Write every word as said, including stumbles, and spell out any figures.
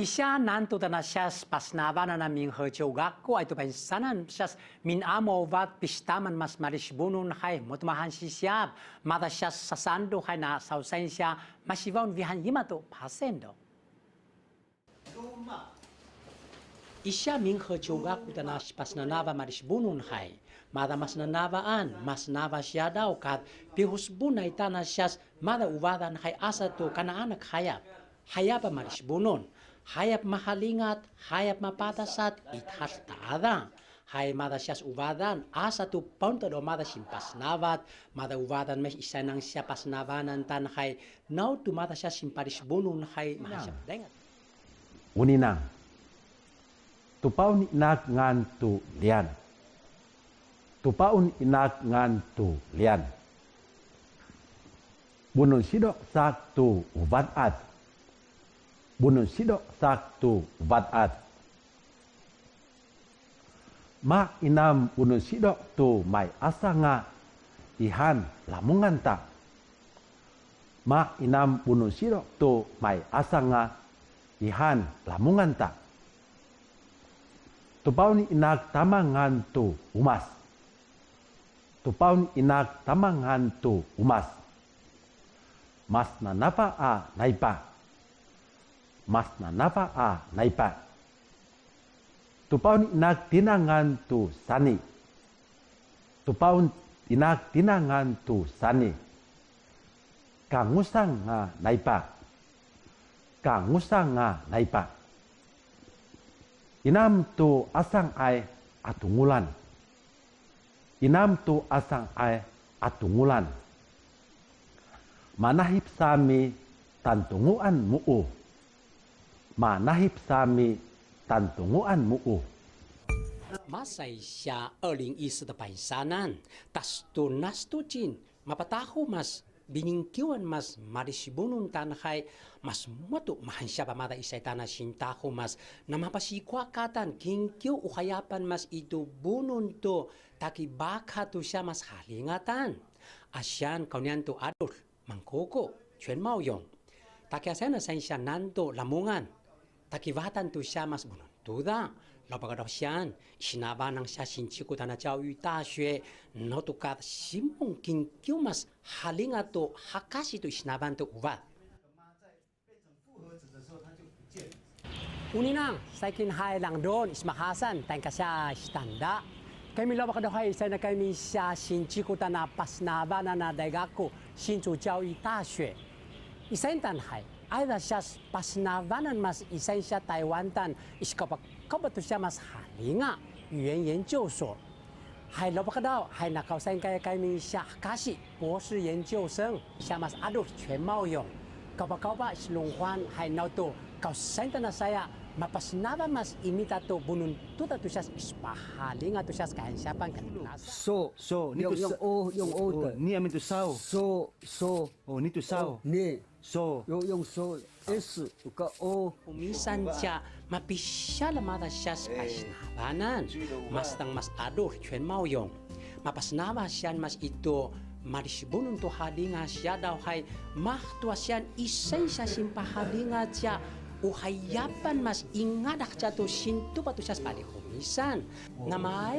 Isya nantu tana siyas pasnavanan a minghecu gaku aitu painsanan siyas minamu uvat pistaman mas malis bunun hai mutmahan sisiyap, mada siyas sasandu hai na sausain siya masivaun vihan yimatu pasendo. Isya minghecu gaku tana sipasnanava malis bunun hai. Mada masnanavaan, masnava siya dau kad pihusbun hai tana siyas mada uvadan hai asa tu kanaanak hayap. Hayap malis bunun, hayap mahalingat, hayap mapatasat, ithal taada. Hai mada siyas uvadan, asa tu paunta do mada sinpasnavat, mada uvadan mes isainang siya pasnavanan tan hai, nau tu mada siya sinpalis bunun hai mahasap daingat. Uninang. Tupaun inak ngan tu lian. Tupaun inak ngan tu lian. Bunun sidoq sak tu uvadat. Bunun sidoq sak tu uvadat. Ma inam bunun sidoq tu mai asanga ihan lamungan ta. Ma inam bunun sidoq tu mai asanga ihan lamungan ta. Tupaun inak tama ngan tu umas. Tupaun inak tama ngan tu umas. Masnanava a naipa. Masnanava a naipa. Tupaun inak tina ngan tu sani. Tupaun inak tina ngan tu sani. Kangusang a naipa. Kangusang a naipa. Inam tu asang ai atungulan. Inam tu asang ai atungulan. Manahip sami tantunguan muu. Manahip sami tantunguan muu. Masai siya 二零一四的 painsanan, tastunastucin, mapatahu mas biningkiwan mas malis bunun tan hai, mas matu mahansapa mada isai tana sintahu mas, na mapasikua katan kingkiu uhayapan mas itu bunun tu, taki baka tu siya mas halingatan. Asian kaunian tu adul, Mangkuku, 全貌永. Taki asian na sainsian nantu lamungan. Taki vatan tu siya mas bunun tuda. Laupakadau sian, isinava nang siya sinciku tana 教育大学, nautukat simung kingkiu mas halinga tu hakasi tu isinavan tu uvat. Uninang, saikin hai langdon, ismahasan, taingkasias tanda. Kami laupakadau hai, isai na kami siya sinciku tana pasnavanan a daigaku, 新竹教育大学. Isain tan hai, aida siyas pasnavanan mas isain siya Taiwan tan, iskapakapa tu siya mas halinga, 语言研究所. Hai laupakadau, hai na kausain kai kami siya hakasi, 博士研究生, siya mas adul 全貌永. Kaupakaupa silunghuan hai nautu kausain tana saya, Mapasnava mas imita tu bunun tuta tu sias ispahalinga tu sias kainsiapan kan nasa. So. So, ni tu 用, 用 sa-, o, 用 o, o, 的. Ni amin tu saw. So, so. O, ni tu saw. O, ni. So. 用, 用 so. S, uka o. Humisan cia mapisial mata sias pasnavanan. Mas tang mas adur cuen mauyong. Mapasnava sian mas itu, madisbunun tu halinga sia daw hai, mah tua sian isan sia sinpahalinga cia, uhayapan mas ingadak cia tu sintupa tu sias padi humisan. Namai